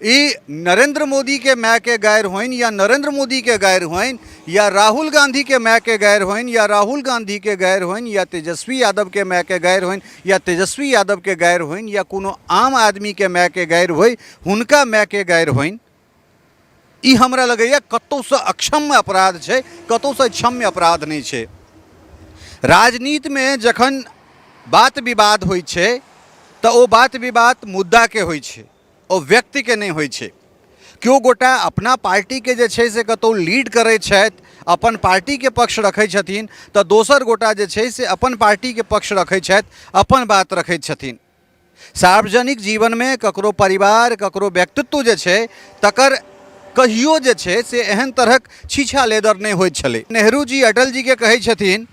ई नरेंद्र मोदी के माय के गारि होइन या नरेंद्र मोदी के गारि होइन या राहुल गांधी के माय के गारि होइन या राहुल गांधी के गारि होइन या तेजस्वी यादव के माय के गारि होइन या तेजस्वी यादव के गारि होइन या कोनो आम आदमी के माय के गारि होइ, हुनका माय के गारि होइन, ई हमरा लगैए कतहुसँ अक्षम्य अपराध छै, कतहुसँ क्षम्य अपराध नहि छै। राजनीतिमे जखन बात विवाद होइ छै तऽ ओ बात विवाद मुद्दाके होइ छै, ओ व्यक्तिके नहि होइ छै। केओ गोटा अपना पार्टीके जे छै से कतहु लीड करै छथि, अपन पार्टीके पक्ष रखै छथिन, तऽ दोसर गोटा जे छै से अपन पार्टीके पक्ष रखै छथि, अपन बात रखै छथिन। सार्वजनिक जीवनमे ककरो परिवार, ककरो व्यक्तित्व जे छै तकर कहियो जे छै से एहन तरहक छीछा लेदर नहि होइत छलै। नेहरू जी अटल जीके कहै छथिन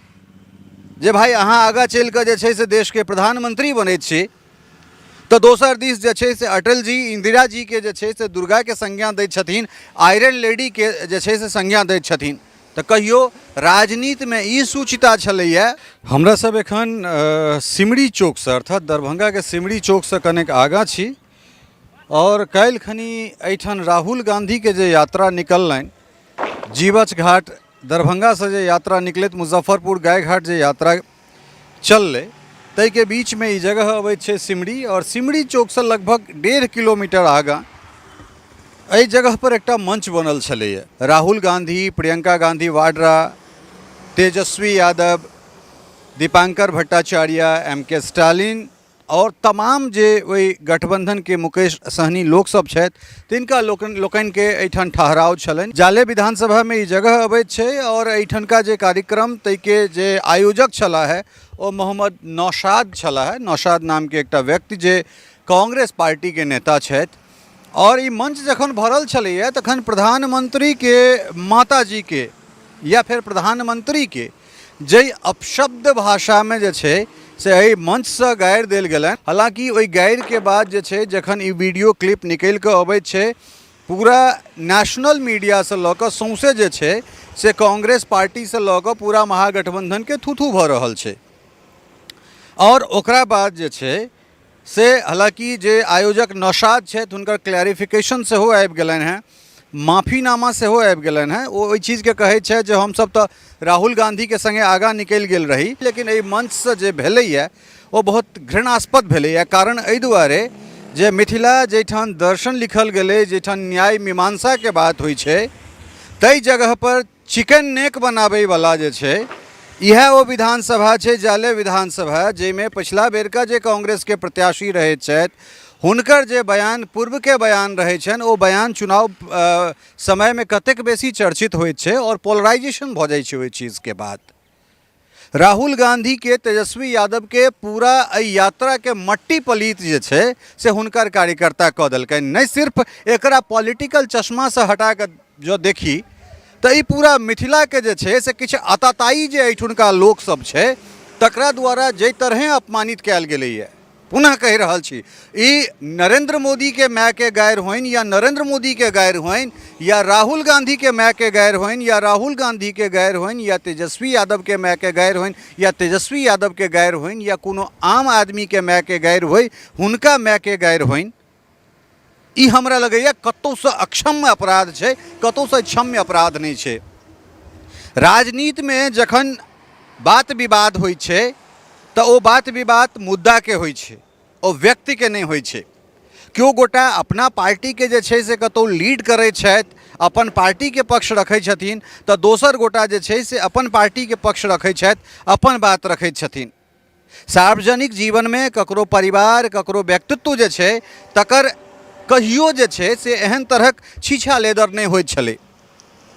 जे भाइ अहाँ आगाँ चलि कऽ जे छै से देशके प्रधानमंत्री बनैत छी, तऽ दोसर दिस जे छै से अटल जी इंदिरा जीके जे छै से दुर्गाके संज्ञा दैत छथिन, आयरन लेडीके जे छै से संज्ञा दैत छथिन। तऽ कहियो राजनीतिमे ई सूचिता छलैए। हमरा सब एखन सिमरी चौकसँ अर्थात दरभंगाके सिमरी चौकसँ कनेक आगाँ छी आओर काल्हि खनी एहिठाम राहुल गांधीके जे यात्रा निकललनि, जीवछ घाट दरभंगासँ जे यात्रा निकलैत मुजफ्फरपुर गायघाट जे यात्रा चललै, ताहिके बीचमे ई जगह अबैत छै सिमरी, आओर सिमरी चौकसँ लगभग 1.5 किलोमीटर आगाँ एहि जगहपर एकटा मंच बनल छलैए। राहुल गांधी, प्रियंका गांधी वाड्रा, तेजस्वी यादव, दीपांकर भट्टाचार्य, एम के स्टालिन आओर तमाम जे ओहि गठबंधनके मुकेश सहनी लोकसभ छथि तिनका लोकनिके एहिठाम ठहराव छलनि। जाले विधानसभामे ई जगह अबैत छै आओर एहिठनका जे कार्यक्रम ताहिके जे आयोजक छलाह है ओ मोहम्मद नौशाद छलाह है। नौशाद नामके एकटा व्यक्ति जे कांग्रेस पार्टीके नेता छथि। आओर ई मंच जखन भरल छलैए तखन प्रधानमंत्रीके माताजीके या फेर प्रधानमंत्रीके जाहि अपशब्द भाषामे जे छै से एहि मंचसँ गारि देल गेलनि। हालाँकि ओहि गारिके बाद जे छै जखन ई वीडियो क्लिप निकलि कऽ अबैत छै, पूरा नेशनल मीडियासँ लऽ कऽ सौँसे जे छै से कांग्रेस पार्टीसँ लऽ कऽ पूरा महागठबंधनके थू-थू भऽ रहल छै। आओर ओकरा बाद जे छै से हालाँकि जे आयोजक नौशाद छथि हुनकर क्लैरिफिकेशन सेहो आबि गेलनि हेँ, माफीनामा सेहो आबि गेलनि हेँ। ओ ओहि चीजके कहै छथि जे हमसभ तऽ राहुल गांधीके सङ्गे आगाँ निकलि गेल रही, लेकिन एहि मंचसँ जे भेलैए ओ बहुत घृणास्पद भेलैए। कारण एहि दुआरे जे मिथिला जाहिठाम दर्शन लिखल गेलै, जाहिठाम न्याय मीमांसाके बात होइ छै, ताहि जगहपर चिकन नेक बनाबैवला जे छै इएह ओ विधानसभा छै, जाले विधानसभा, जाहिमे पछिला बेरका जे कांग्रेसके प्रत्याशी रहैत छथि हुनकर जे बयान पूर्वके बयान रहै छनि ओ बयान चुनाव समयमे कतेक बेसी चर्चित होइत छै आओर पोलराइजेशन भऽ जाइ छै ओहि चीजके बाद। राहुल गांधीके, तेजस्वी यादवके पूरा एहि यात्राके मट्टी पलीत जे छै से हुनकर कार्यकर्ता कऽ देलकनि। नहि सिर्फ एकरा पॉलिटिकल चश्मासँ हटा कऽ जँ देखी तऽ ई पूरा मिथिलाके जे छै से किछु आताताई जे एहिठुनका लोकसभ छै तकरा द्वारा जाहि तरहेँ अपमानित कयल गेलैए, पुनः कहि रहल छी, ई नरेंद्र मोदीके मायके गारि होइन या नरेंद्र मोदीके गारि होइन या राहुल गांधीके मायके गारि होइन या राहुल गांधीके गारि होइन या तेजस्वी यादवके मायके गारि होइन या तेजस्वी यादवके गारि होइन या कोनो आम आदमीके मायके गारि होइ, हुनका मायके गारि होइन, ई हमरा लगैए कतहुसँ अक्षम्य अपराध छै, कतहुसँ क्षम्य अपराध नहि छै। राजनीतिमे जखन बात विवाद होइ छै तऽ ओ बात विवाद मुद्दाके होइ छै, ओ व्यक्तिके नहि होइ छै। केओ गोटा अपना पार्टीके जे छै से कतहु लीड करै छथि, अपन पार्टीके पक्ष रखै छथिन, तऽ दोसर गोटा जे छै से अपन पार्टीके पक्ष रखै छथि, अपन बात रखै छथिन। सार्वजनिक जीवनमे ककरो परिवार, ककरो व्यक्तित्व जे छै तकर कहियो जे छै से एहन तरहक छीछा लेदर नहि होइत छलै।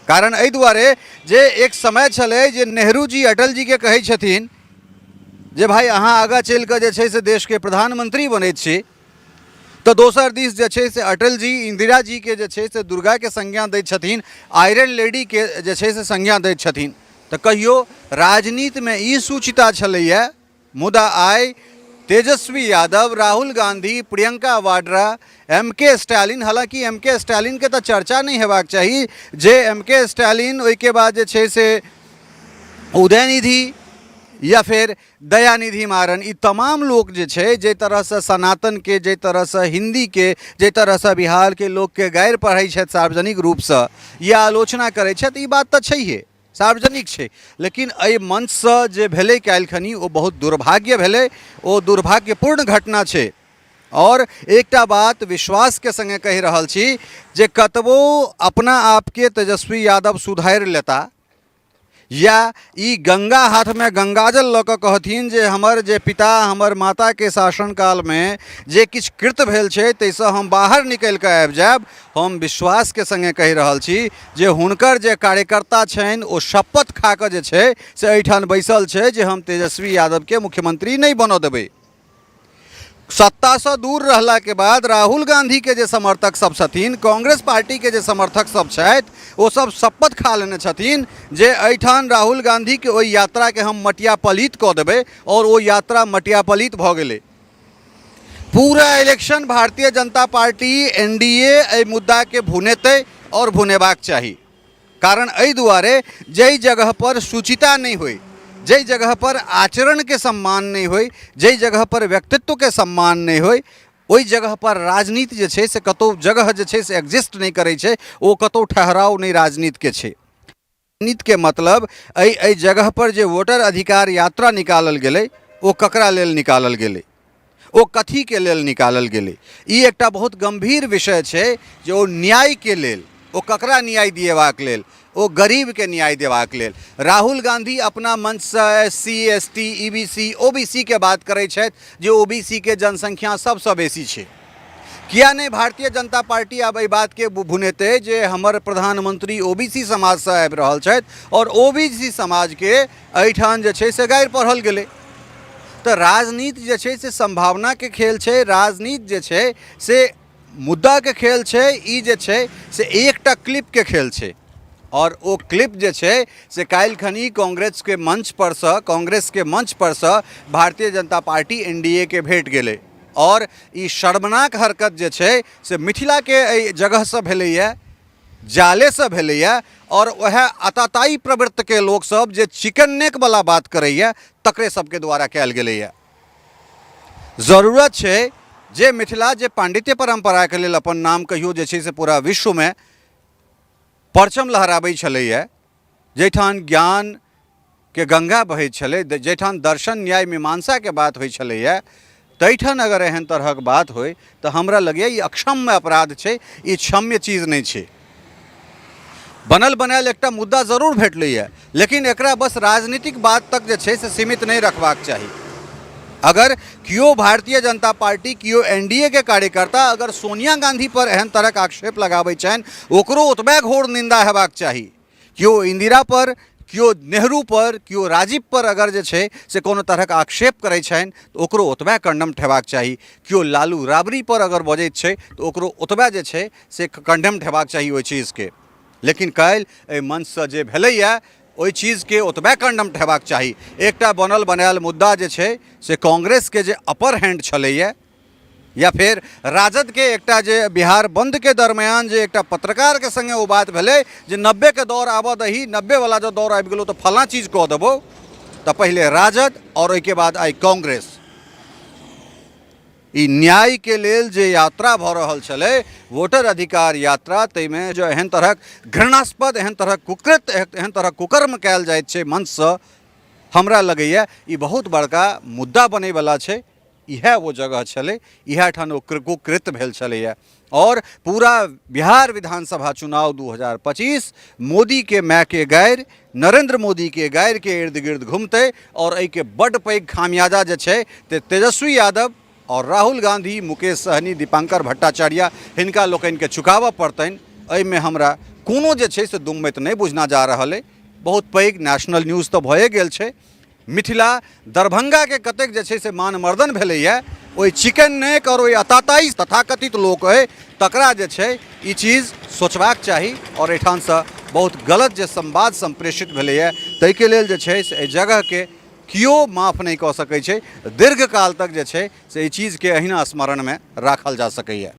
कारण एहि दुआरे जे एक समय छलै जे नेहरू जी अटल जीके कहै छथिन जे भाइ अहाँ आगाँ चलि कऽ जे छै से देशके प्रधानमंत्री बनैत छी, तऽ दोसर दिस जे छै से अटल जी इंदिरा जीके जे छै से दुर्गाके संज्ञा दैत छथिन, आयरन लेडीके जे छै से संज्ञा दैत छथिन। तऽ कहियो राजनीतिमे ई सूचिता छलैए, मुदा आइ तेजस्वी यादव, राहुल गांधी, प्रियंका वाड्रा, एम के स्टालिन, हालांकि एम के स्टालिनके तऽ चर्चा नहि हेबाक चाही, जे एम के स्टालिन ओहिके बाद जे छै से उदयनिधि, या फेर दयानिधि मारन, ई तमाम लोक जे छै, जाहि तरहसँ सनातनके, जाहि तरहसँ हिन्दीके, जाहि तरहसँ बिहारके लोकके गारि पढ़ै छथि सार्वजनिक रूपसँ या आलोचना करै छथि, ई बात तऽ छैहे, सार्वजनिक छै। लेकिन एहि मंचसँ जे भेलै काल्हिखनी, ओ बहुत दुर्भाग्य भेलै, ओ दुर्भाग्यपूर्ण घटना छै। आओर एकटा बात विश्वासके सङ्गे कहि रहल छी जे कतबो अपना आपके तेजस्वी यादव सुधारि लेता या ई गंगा हाथमे गंगाजल लऽ कऽ कहथिन जे हमर जे पिता, हमर माताके शासन कालमे जे किछु कृत भेल छै ताहिसँ हम बाहर निकलि कऽ आबि जायब, हम विश्वासके सङ्गे कहि रहल छी जे हुनकर जे कार्यकर्ता छनि ओ शपथ खा कऽ जे छै से एहिठाम बैसल छै जे हम तेजस्वी यादवके मुख्यमंत्री नहि बनऽ देबै। सत्तासँ दूर रहलाके बाद राहुल गांधीके जे समर्थक सब छथिन, कांग्रेस पार्टीके जे समर्थक सब छथि, ओ सब शपथ खा लेने छथिन जे एहिठाम राहुल गांधीके ओहि यात्राके हम मटिया पलित कऽ देबै, आओर ओ यात्रा मटिया पलित भऽ गेलै। पूरा election Bharatiya Janata party, NDA एहि मुद्दाके भुनेतै आओर भुनेबाक चाही। कारण एहि दुआरे, जाहि जगह पर शुचिता नहि होइ, जाहि जगह पर आचरणके सम्मान नहि होइ, जाहि जगह पर व्यक्तित्वके सम्मान नहि होइ, ओहि जगह पर राजनीति जे छै से कतहु जगह जे छै से एग्जिस्ट नहि करै छै, ओ कतहु ठहराव नहि राजनीतिके छै। राजनीतिके मतलब एहि एहि जगह पर जे वोटर अधिकार यात्रा निकालल गेलै, ओ ककरा लेल निकालल गेलै, ओ कथीके लेल निकालल गेलै, ई एकटा बहुत गम्भीर विषय छै जे ओ न्यायके लेल, ओ ककरा न्याय दिएबाक लेल, ओ गरीबके न्याय देबाक लेल। राहुल गांधी अपना मंचसँ S C, S T, E B C, O B C के बात करै छथि जे ओ बी सी के जनसंख्या सबसँ बेसी छै। किया नहि भारतीय जनता पार्टी आब एहि बातके भुनेतै जे हमर प्रधानमंत्री ओ बी सी समाजसँ आबि रहल छथि आओर ओ बी सी समाजके एहिठाम जे छै से गारि पढ़ल गेलै। तऽ राजनीति जे छै से सम्भावनाके खेल छै, राजनीति जे छै से मुद्दाके खेल छै, ई जे छै से एकटा क्लिपके खेल छै। आओर ओ क्लिप जे छै से काल्हि खनी कांग्रेसके मंच परसँ, कांग्रेसके मंच परसँ Bharatiya Janata party N D A के भेट गेलै। आओर ई शर्मनाक हरकत जे छै से मिथिलाके एहि जगहसँ भेलैए, जालेसँ भेलैए, आओर वएह आताताई प्रवृत्तिके लोकसभ जे चिकन नेकवला बात करैए तकरे सबके द्वारा कयल गेलैए। जरूरत छै जे मिथिला जे पांडित्य परम्पराके लेल अपन नाम कहियो जे छै से पूरा विश्वमे परचम लहराबै छलैए, जाहिठाम ज्ञानके गङ्गा बहै छलै, जाहिठाम दर्शन न्याय मीमांसाके बात होइ छलैए, ताहिठाम अगर एहन तरहक बात होइ तऽ हमरा लगैए ई अक्षम्य अपराध छै, ई क्षम्य चीज नहि छै। बनल बनायल एकटा मुद्दा जरूर भेटलैए, लेकिन एकरा बस राजनीतिक बात तक जे छै से सीमित नहि रखबाक चाही। अगर केओ भारतीय जनता पार्टी, केओ एन डी ए के कार्यकर्ता अगर सोनिया गांधी पर एहन तरहक आक्षेप लगाबै छनि, ओकरो ओतबे घोर निंदा हेबाक चाही। केओ इंदिरा पर, केओ नेहरू पर, केओ राजीव पर अगर जे छै से कोनो तरहक आक्षेप करै छनि तऽ ओकरो ओतबे कंडम हेबाक चाही। केओ लालू राबड़ी पर अगर बजैत छै तऽ ओकरो ओतबे जे छै से कंडम हेबाक चाही ओहि चीजके। लेकिन काल्हि एहि मंचसँ जे भेलैए ओहि चीजके ओतबे कंडम हेबाक चाही। एकटा बनल बनायल मुद्दा जे छै से कांग्रेसके जे अपर हैंड छलैए या फेर राजदके एकटा जे बिहार बंदके दरमियान जे एकटा पत्रकारके सङ्गे ओ बात भेलै जे 90के दौर आबऽ दही, 90वला जँ दौर आबि गेलौ तऽ फलाँ चीज कऽ देबौ, तऽ पहिले राजद आओर ओहिके बाद आइ कांग्रेस। ई न्यायके लेल जे यात्रा भऽ रहल छलै वोटर अधिकार यात्रा, ताहिमे जँ एहन तरहक घृणास्पद, एहन तरहक कुकृत्य, एहन तरहक कुकर्म कयल जाइत छै मंचसँ, हमरा लगैए ई बहुत बड़का मुद्दा बनैवला छै। इएह ओ जगह छलै, इएह ठाम ओ कुकृत्य भेल छलैए। आओर पूरा बिहार विधानसभा चुनाव 2025 मोदीके मायके गारि, नरेंद्र मोदीके गारिके इर्द गिर्द घुमतै। आओर एहिके बड्ड पैघ खामियाजा जे छै ते तेजस्वी यादव आओर राहुल गांधी, मुकेश सहनी, दीपांकर भट्टाचार्य, हिनका लोकनिके चुकाबऽ पड़तनि। एहिमे हमरा कोनो जे छै से दुम्मति नहि बुझना जा रहल अइ। बहुत पैघ नेशनल न्यूज़ तऽ भए गेल छै। मिथिला दरभंगाके कतेक जे छै से मानमर्दन भेलैए, ओहि चिकन नेक आओर ओहि अताताई तथाकथित लोक अइ तकरा जे छै ई चीज सोचबाक चाही। आओर एहिठामसँ बहुत गलत जे संवाद सम्प्रेषित भेलैए ताहिके लेल जे छै से एहि जगहके केओ माफ नहि कऽ सकै छै। दीर्घकाल तक जे छै से एहि चीजके अहिना स्मरणमे राखल जा सकैए।